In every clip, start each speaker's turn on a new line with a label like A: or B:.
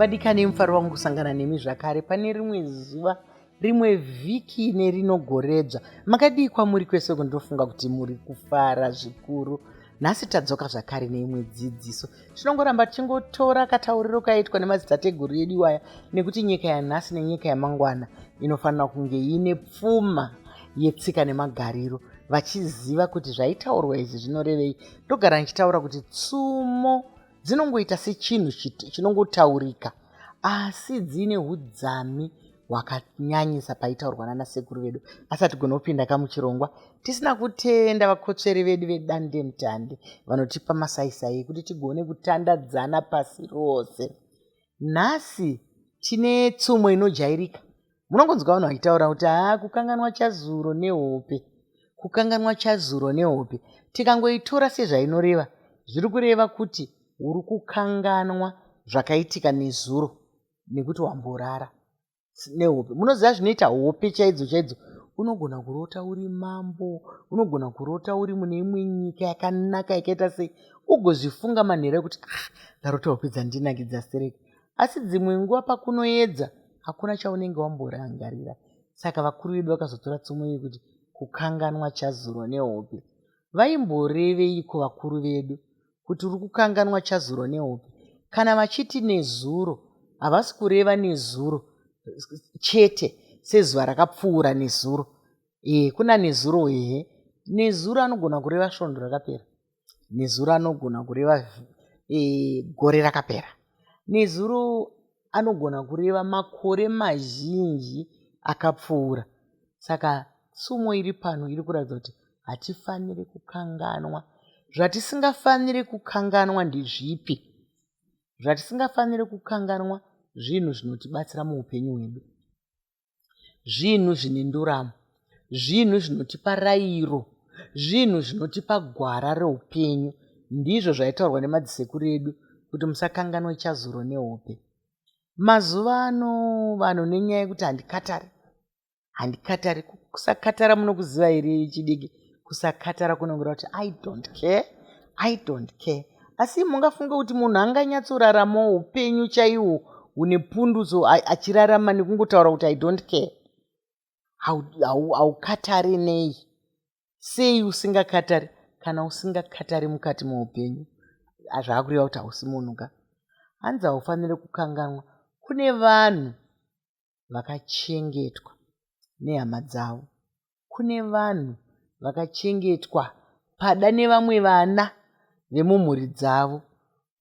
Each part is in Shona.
A: Vadikani, mufaro wangu kusangana nemi zvakare pane rimwe zuva, rimwe vhiki nerino goredzva. Makadii kwamuri kwese uko? Ndinofunga kuti muri kufara zvikuru. Nhasi tadzoka zvakare neimwe dzidziso. Tinongoramba tichingotora katauriro kaitwa nemadzitateguru edu iwaya, nekuti nyika yanhasi nenyika yamangwana inofanira kunge ine pfuma yetsika nemagariro, vachiziva kuti zvaitaurwa izvi zvinorevei. Ndogara ndichitaura kuti tsumo dzinongoita sechinhu chinongotaurika, asi dzine udzami hwakanyanyisa paitaurwa nanasekuru vedu. Asi hatigona kupinda kamuchirongwa tisina kutenda vakotsveri vedu vedandemutande vanotipa masaisai ekuti tigone kutandadzana pasi rose. Nhasi tine tsumo inojairika. Munongonzwa vanhu vachitaura kuti haa, kukanganwa chazuro nehope, kukanganwa chazuro nehope. Tikangoitora sezvainoreva, zviri kureva kuti uri kukanganwa zvakaitika nezuro nekuti wamborara nehope. Munoziva zvinoita hope chaidzo chaidzo? Unogona kurota uri mambo, unogona kurota uri mune imwe nyika yakanaka yakaita sei, ugozvifunga manheru ekuti, "Ah, ndarota hope dzandinakidza stereki." Asi dzimwe nguva pakunoedza hakuna chaunenge wamborangarira. Saka vakuru vedu vakazotora tsumo yekuti kukanganwa chazuro nehope. Vaimboreveiko vakuru vedu kuti uri kukanganwa chazuro nehope? Kana vachiti nezuro, havasi kureva nezuro chete sezuva rakapfuura nezuro. E, kuna nezuro ehe. Nezuro anogona kureva svondo rakapera, nezuro anogona kureva gore rakapera, nezuro anogona kureva makore mazhinji akapfuura. Saka tsumo iri pano iri kuratidza kuti hatifaniri kukanganwa. Zvatisingafaniri kukanganwa ndezvipi? Zvatisingafaniri kukanganwa zvinhu zvinotibatsira muupenyu hwedu, zvinhu zvine nduramo, zvinhu zvinotipa rayiro, zvinhu zvinotipa gwara reupenyu. Ndizvo zvaitaurwa nemadzisekuru edu kuti musakanganwe chazuro nehope. Mazuva ano vanhu nenyaya yekuti handikatari, handikatari. Kusakatara munokuziva here chidiki? Kusakatara kunongoreva kuti I don't care, I don't care. Asi mungafunga kuti munhu anganyatsoraramawo upenyu chaihwo hune pundutso achirarama nekungotaura kuti I don't care? Haukatari nei? Sei usingakatari? Kana usingakatari mukati meupenyu, zvaakureva kuti hausi munhu ka. Hanzi haufaniri kukanganwa kune vanhu vakachengetwa nehama dzavo, kune vanhu vakachengetwa pada nevamwe vana vemumhuri dzavo,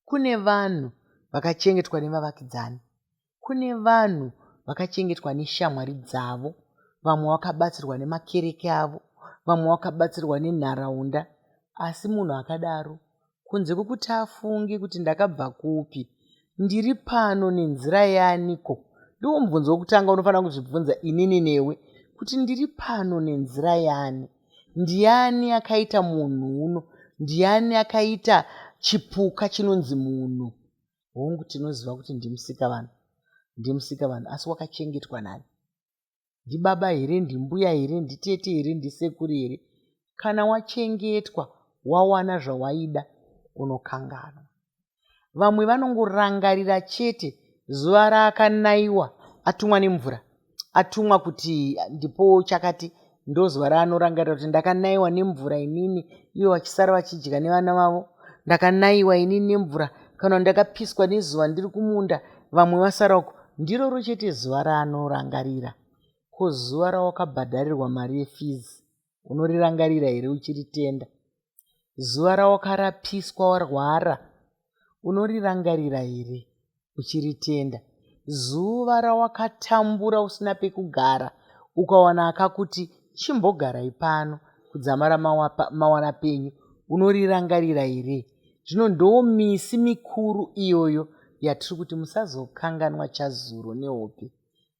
A: kune vanhu vakachengetwa nevavakidzani, kune vanhu vakachengetwa neshamwari dzavo, vamwe vakabatsirwa nemakereke avo, vamwe vakabatsirwa nenharaunda. Asi munhu akadaro, kunze kwekuti afunge kuti ndakabva kupi, ndiri pano nenzira yaniko, ndiwo mubvunzo wokutanga unofanira kuzvibvunza inini newe, kuti ndiri pano nenzira yani? Ndiani akaita munhu uno? Ndiani akaita chipuka chinonzi munhu? Hongu, tinoziva kuti ndimusika vanhu, ndimusika vanhu, asi wakachengetwa nani? Ndibaba here? Ndimbuya here? Nditete here? Ndisekuru here? Kana wachengetwa, wawana zvawaida, unokanganwa. Vamwe vanongorangarira chete zuva raakanayiwa, atumwa nemvura, atumwa kuti ndipo chakati, ndozuva raanorangarira kuti ndakanayiwa nemvura inini, ivo vachisara vachidya nevana vavo. Ndakanayiwa inini nemvura, kana ndakapiswa nezuva ndiri kumunda, vamwe vasara uko. Ndiroro chete zuva raanorangarira. Ko zuva rawakabhadharirwa mari yefizi, unorirangarira here uchiritenda? Zuva rawakarapiswa warwara, unorirangarira here uchiritenda? Zuva rawakatambura usina pekugara, ukawana akakuti chimbogarai pano kudzamara mawana penyu, unorirangarira here? Zvino ndo misi mikuru iyoyo yatiri kuti musazokanganwa chazuro nehope,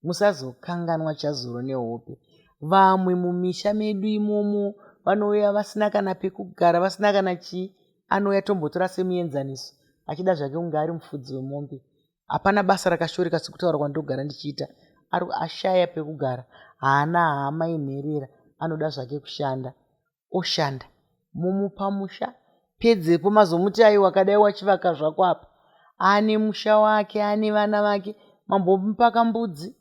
A: musazokanganwa chazuro nehope. Vamwe mumisha medu imomo vanouya vasina kana pekugara, vasina kana chii. Anouya, tombotora semuenzaniso, achida zvake kunge ari mufudzi wemombe. Hapana basa rakashoreka sekutaura kwandogara ndichiita. Ari ashaya pekugara, haana hama inherera, anoda zvake kushanda, oshanda, mumupa musha, pedzepo mazomuti aiwa, kadai wachivaka zvako apa. Ane musha wake, ane vana vake. Mambomupa kambudzi,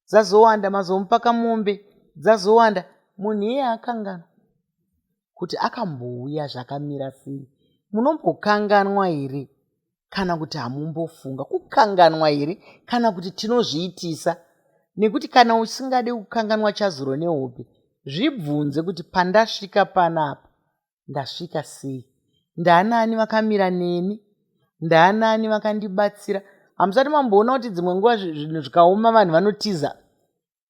A: dzazowanda, mazomupa kamombe, dzazowanda. Munhu iyeye akanganwa kuti akambouya zvakamira sei. Munombokanganwa here kana kuti hamumbofunga? Kukanganwa here kana kuti tinozviitisa? Nekuti kana usingade kukanganwa chazuro nehope, zvibvunze kuti pandasvika panapa ndasvika sei? Ndaanani vakamira neni? Ndaanani vakandibatsira? Hamusati mamboona kuti dzimwe nguva zvinhu zvikaoma vanhu vanotiza?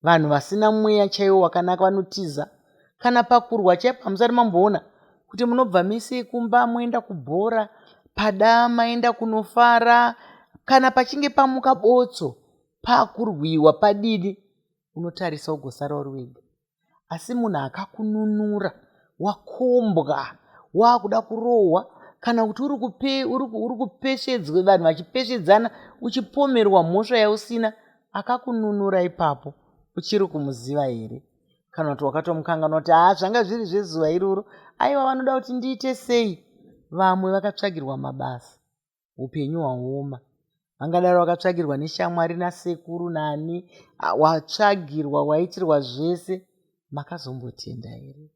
A: Vanhu vasina mweya chaiwo wakanaka vanotiza. Kana pakurwa chaipo hamusati mamboona kuti munobva mese kumba moenda kubhora, pada maenda kunofara, kana pachinge pamuka botso, pakurwiwa padini, unotarisa ugosara uri wega. Asi munhu akakununura wakombwa wakuda kurohwa kana kuti uri kupesvedzwa vanhu vachipesvedzana uchipomerwa mhosva yausina akakununura ipapo uchiri kumuziva here kana kuti wakatomukanganwa kuti haa zvanga zviri zvezuva iroro aiwa vanoda kuti ndiite sei vamwe vakatsvagirwa mabasa Hupenyu hwaoma. Vangadaro vakatsvagirwa neshamwari nasekuru nani, watsvagirwa waitirwa zvese. Makazombotenda here?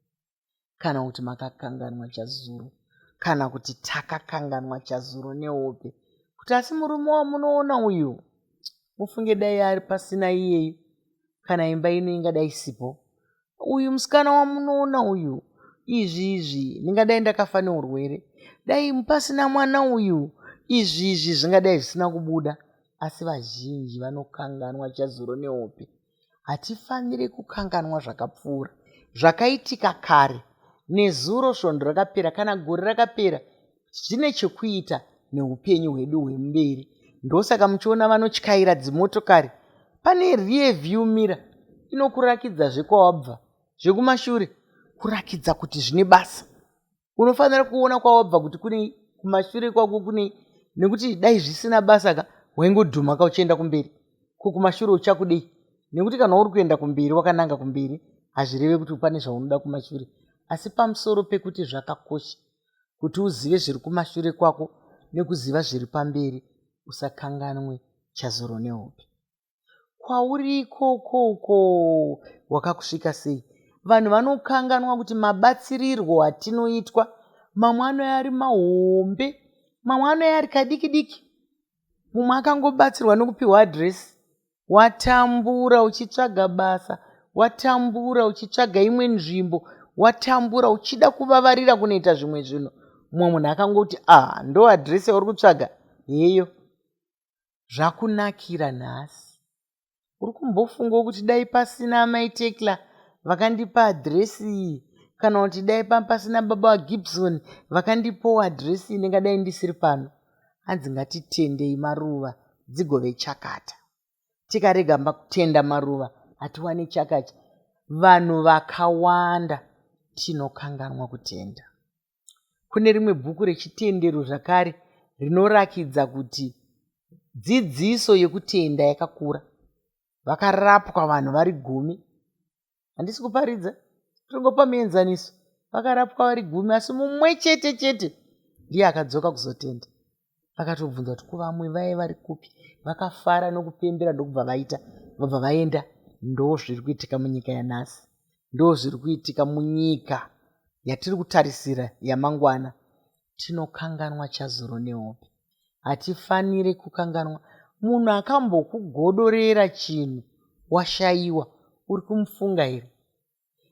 A: Kana kuti makakanganwa chazuro? Kana kuti takakanganwa chazuro nehope? Kuti asi murume wamunoona uyu, mufunge dai ari pasina iyeyu, kana imba ino ingadai isipo. Uyu musikana wamunoona uyu, izvi izvi, ndingadai ndakafa neurwere. Dai pasina mwana uyu, izvi izvi zvingadai zvisina kubuda. Asi vazhinji vanokanganwa chazuro nehope. Hatifanire kukanganwa zvakapfuura, zvakaitika kare, nezuro, svondo rakapera, kana gore rakapera. Zvine chekuita neupenyu hwedu hwemberi. Ndosaka muchiona vanotyaira dzimotokari pane rear view mirror inokurakidza zvekwawabva zvekumashure kurakidza kuti zvine basa. Unofanira kuona kwawabva kuti kunei kumashure kwako kunei nekuti dai zvisina basa ka waingodhuma ka uchienda kumberi ko kumashure uchakudei nekuti kana uri kuenda kumberi wakananga kumberi hazvireve kuti pane zvaunoda kumashure asi pamusoro pekuti zvakakosha kuti uzive zviri kumashure kwako nekuziva zviri pamberi usakanganwe chazuro nehope kwauri ikoko uko wakakusvika sei vanhu vanokanganwa kuti mabatsirirwo atinoitwa mamwe anouya ari mahombe mamwe anouya ari kadiki diki mumwe akangobatsirwa nekupiwa adhiresi Watambura uchitsvaga basa, watambura uchitsvaga imwe nzvimbo, watambura uchida kuvavarira kunoita zvimwe zvinhu. Mumwe munhu akangoti ah, ndo adresi yauri kutsvaga heyo. Zvakunakira nhasi. Uri kumbofungawo kuti dai pasina amai Tekla vakandipa adresi iyi kana kuti dai pasina baba vaGibson vakandipawo adresi iyi ndingadai ndisiri pano. Hanzi ngatitendei maruva dzigove chakata. Tikarega kutenda maruva hatiwane chakacha. Vanhu vakawanda tinokanganwa kutenda. Kune rimwe bhuku rechitendero zvakare rinorakidza kuti dzidziso yekutenda yakakura. Vakarapwa vanhu vari gumi Handisi kuparidza, ndinongopa muenzaniso. Vakarapwa vari gumi, asi mumwe chete chete ndiye akadzoka kuzotenda. Vakatobvunza kuti kuvamwe vaye vari kupi, vakafara nokupembera ndokubva vaita, vabva vaenda. Ndo zviri kuitika munyika yanhasi, ndo zviri kuitika munyika yatiri kutarisira yamangwana. Tinokanganwa chazuro nehope. Hatifanire kukanganwa munhu akambokugodorera chinhu washaiwa uri kumufunga here?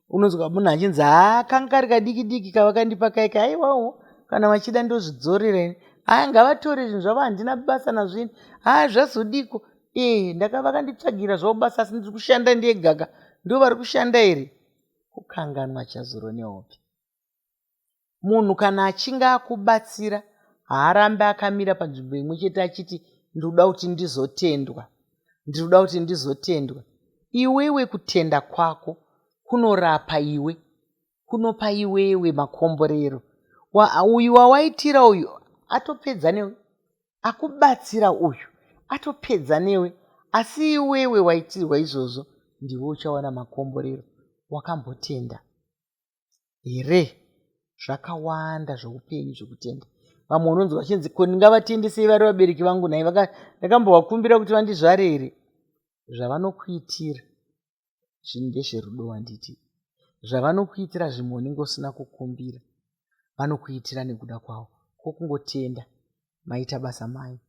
A: Unonzwa munhu achinzi haa kanga kari kadiki diki kavakandipa kaika haiwawo kana vachida ndozvidzorera ini haya ngavatore zvinhu zvavo handina basa nazvo ini haa zvazodiko ee ndaka vakanditsvagira zvavo basa asi ndiri kushanda ndegaka ndo vari kushanda here kukanganwa chazuro nehope Munhu kana achinge akubatsira haarambi akamira panzvimbo imwe chete achiti ndinoda kuti ndizotendwa, ndinoda kuti ndizotendwa. Iwewe kutenda kwako kunorapa iwe, kunopa iwewe makomborero. Uyu wawaitira uyu atopedza newe, akubatsira uyu atopedza newe, asi iwewe waitirwa izvozvo ndiwe uchawana makomborero. Wakambotenda here zvakawanda zveupenyu zvekutenda. Vamwe unonzwa vachinzi ko ndingavatende sei vari vabereki vangu nhai, ndakambovakumbira kuti vandizvare here? Zvavanokuitira zvinhu ndezverudo wanditi. Zvavanokuitira zvimwe unenge usina kukumbira, vanokuitira nekuda kwavo. Ko kungotenda, maita basa mai,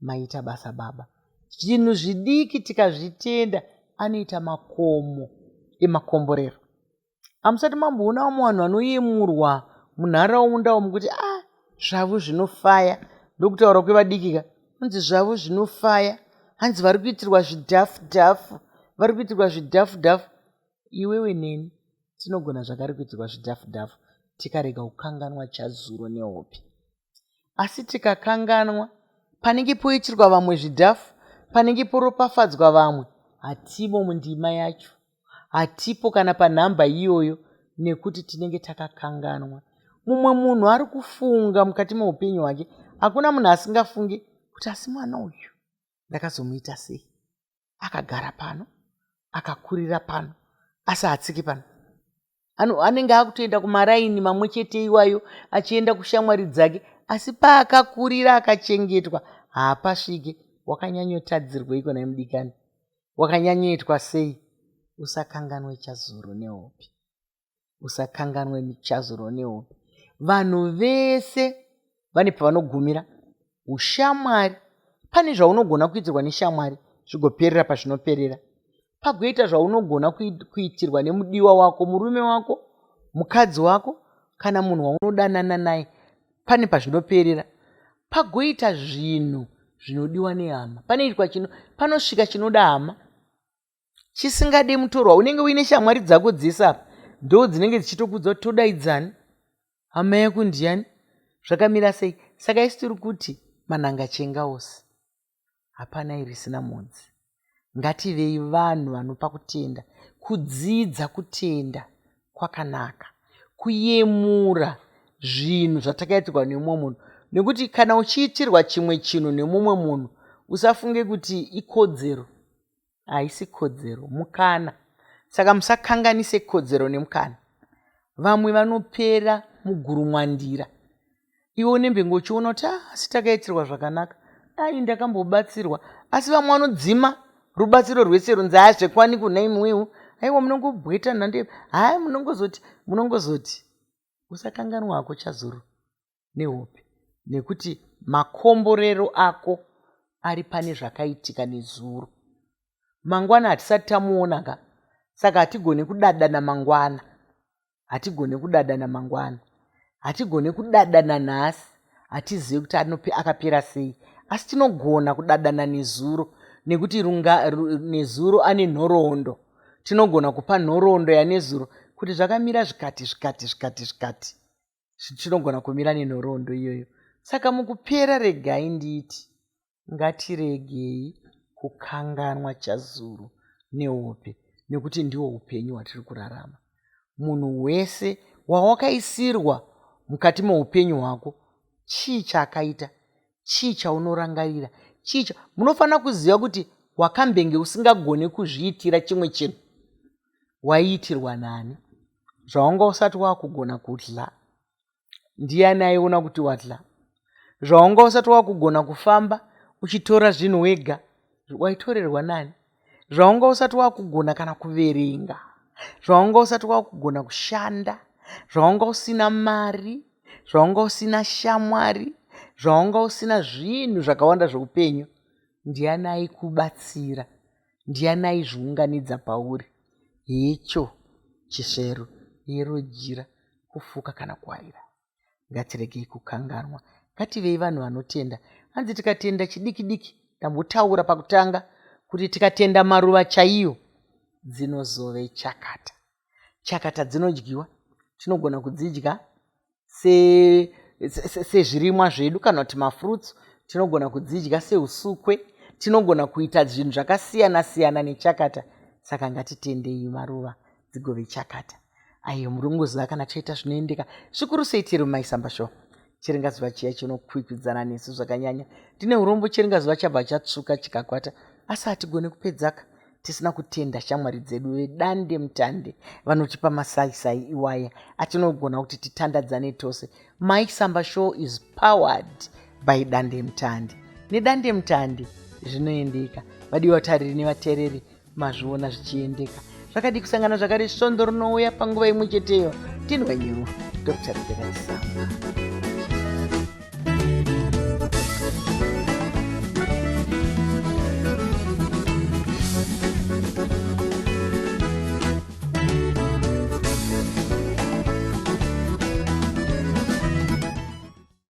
A: maita basa baba. Zvinhu zvidiki tikazvitenda anoita makomo emakomborero. Hamusati mamboona vamwe vanhu vanoyemurwa munharaunda umu kuti a ah, zvavo zvinofaya ndokutaura kwevadiki ka hanzi zvavo zvinofaya hanzi vari kuitirwa zvidhafu dhafu vari kuitirwa zvidhafu dhafu iwewe neni tinogona zvakare kuitirwa zvidhafu dhafu tikarega kukanganwa chazuro nehope Asi tikakanganwa panenge poitirwa vamwe zvidhafu, panenge poropafadzwa vamwe, hatimo mundima yacho. Hatipo kana panhamba iyoyo nekuti tinenge takakanganwa. Mumwe munhu ari kufunga mukati meupenyu hwake. Hakuna munhu asingafungi kuti asi mwana uyu ndakazomuita sei? Akagara pano, akakurira pano, asi haatsiki pano. Anenge akutoenda kumaraini mamwe chete iwayo achienda kushamwari dzake asi paakakurira akachengetwa haapasvike. Wakanyanyotadzirweiko nhai mudikani? Wakanyanyoitwa sei? Usakanganwe chazuro nehope. Usakanganwe chazuro nehope. Vanhu vese vane pavanogumira. Ushamwari, pane zvaunogona kuitirwa neshamwari zvigoperera pazvinoperera. Pagoita zvaunogona kuitirwa nemudiwa wako, murume wako, mukadzi wako kana munhu waunodanana naye, pane pazvinoperera. Pagoita zvinhu zvinodiwa nehama, panoitwa chino, panosvika chinoda hama chisingade mutorwa. Unenge uine shamwari dzako dzese apa, ndo dzinenge dzichitokuudza kuti todaidzani, hama yako ndiyani, zvakamira sei. Saka isu tiri kuti manhanga chenga ose, hapana iri risina mhodzi. Ngativei vanhu vanopa kutenda. Kudzidza kutenda kwakanaka, kuyemura zvinhu zvatakaitirwa nemumwe munhu, nekuti kana uchiitirwa chimwe chinhu nemumwe munhu usafunge kuti ikodzero. Haisi kodzero, mukana. Saka musakanganise kodzero nemukana. Vamwe vanopera mugurumwandira. Iwe unembenge uchiona kuti ah, asi takaitirwa zvakanaka, ai ndakambobatsirwa. Asi vamwe vanodzima rubatsiro rwese runzi haa zvekwani kuna imwewo, aiwa munongobweta nhande, haa munongozoti munongozoti. Usakanganwa hako chazuro nehope nekuti makomborero ako ari pane zvakaitika nezuro. Mangwana hatisati tamuona ka, saka hatigone kudada namangwana. Hatigone kudada namangwana. Hatigone kudada nanhasi. Hatizive kuti anope, akapera sei. Asi tinogona kudadana nezuro nekuti runga, ru, nezuro ane nhoroondo. Tinogona kupa nhoroondo yanezuro kuti zvakamira zvikati zvikati zvikati zvikati. Tinogona kumira nenhoroondo iyoyo. Saka mukupera regai nditi ngatiregei kukanganwa chazuro nehope nekuti ndiwo upenyu hwatiri kurarama. Munhu wese wawakaisirwa mukati meupenyu hwako, chii chaakaita? Chii chaunorangarira? Chii cha... Munofanira kuziva kuti wakambenge usingagone kuzviitira chimwe chinhu. Waiitirwa nani? Zvawanga usati wakugona kudla, ndiani aiona kuti wadla? Zvawanga usati wakugona kufamba uchitora zvinhu wega, waitorerwa nani? Zvawanga usati wakugona kana kuverenga, zvawanga usati wakugona kushanda, zvawanga usina mari, zvawanga usina shamwari, zvawanga usina zvinhu zvakawanda zveupenyu, ndiani aikubatsira? Ndiani aizviunganidza pauri? Hecho chisveru, hero jira, kufuka kana kuwarira. Ngatiregei kukanganwa. Ngativei vanhu vanotenda. Hanzi tikatenda chidiki diki, ndambotaura pakutanga kuti tikatenda maruva chaiyo dzinozove chakata. Chakata dzinodyiwa, tinogona kudzidya sezvirimwa se, se zvedu kana kuti mafruits, tinogona kudzidya seusukwe, tinogona kuita zvinhu zvakasiyana siyana nechakata. Saka ngatitendei maruva dzigove chakata. Aiyo murongoziva kana chaita zvinoendeka zvikuru sei tiri mumaisamba show. Chiringazuva chiya chinokwikwidzana nesu zvakanyanya. Ndine urombo chiringazuva chabva chatsvuka chikakwata, asi hatigone kupedzaka. tisina kutenda shamwari dzedu vedande mutande vanotipa masaisai iwaya atinogona kuti titandadzane tose. Mike Samba Show is powered by Dande Mutande. Nedande Mutande zvinoendeka. Vadiwa vatariri nevatereri mazviona zvichiendeka. Zvakadii kusangana zvakare svondo rinouya panguva imwe cheteyo. Ndini wenyu Dr. Rebecca Chisamba.